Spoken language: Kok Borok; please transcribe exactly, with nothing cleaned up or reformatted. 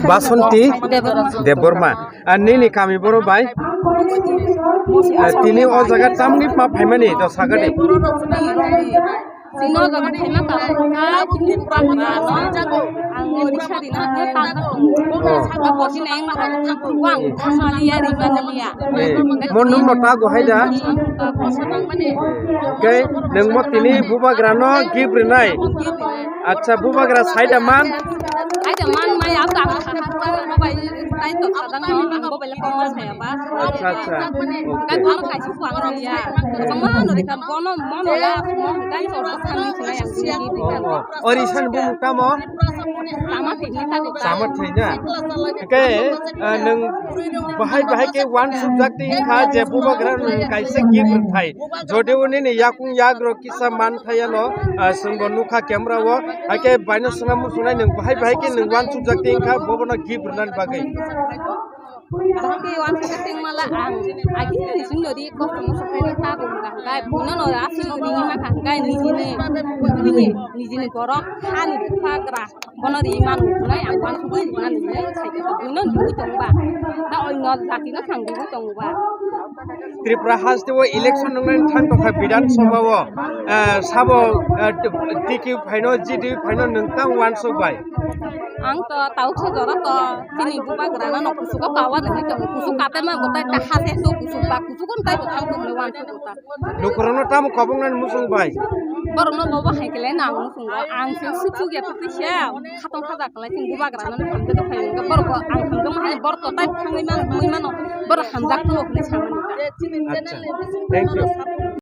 Basanti Debbarma. Ar nini kami borok bai? Ah, tini o jaga tamni ma phaimani to sagadi. Chini o jaga phaima karon kha chini bupra bupra no ang riksa rina hwnwi tangjak tongo. Oh. Saka bosi neng ma ang thangkuk ang thangmani ya rimani ya. Eh, mo nwng no ta go hai da? Bosa nang mani. Khe nwng mo tini bubagra no gift rinai. Acha bubagra sai da man? Sai da man mai ang ang thangkuk ang bo bai tai to sadang no ang bo bai le kong ma saya ba. Acha acha. Okay. Kan ano kaisa Kwang ya. Sama no rika bono mono la mo dai so thani sinai ang sini. Oh, oh. Ori san bumung tamo? Sama thini ta ko. Sama thini na. Ke, ah, nwng bahai bahai ke wan subject ti kha je bubagra nwng kaisa gift thai. Jodi uni ni yakung yagro kisa man thaya no, ah, sungbo nukha camera o. Hake baino swnam musunai nwng bahai bahai ke nwng wan subject ti kha bobono gift rwnani bagwi. Bahai ke wan khe tengmala ang agini ni singno ri kosto mosto khe ri ta ri ma hwnkhe buino no aswk ri ma hwnkhe nijini buini nijini borok hani buphagra bono ri manu hwnwi ang wan khe ri manu hwnwi sai khe buino ri tongba ta oino jati no thang ri tongba. Tripura haste o election nungnai thang tongkha Bidhan Sabha o, eh, sabo, eh, T Q phaino G D phaino nwng tang wansuk bai. Ang to tauk se jora to chini bubagra no kusugo kawa nang to kusuk kate ma gotai ta hase to kusuk ba kusuk kon tai to thang to wan to ta. Lukurano tamo kobong nan musung bai. Borok no lobo hai kele nang musung ba ang se suk suk ya to tisa khatong khaja kala chini bubagra no hamde to phai ga borok ang hamde ma hai borok to tai thangwi man mui mano borok hamjak to ni samani ta. Acha, thank you.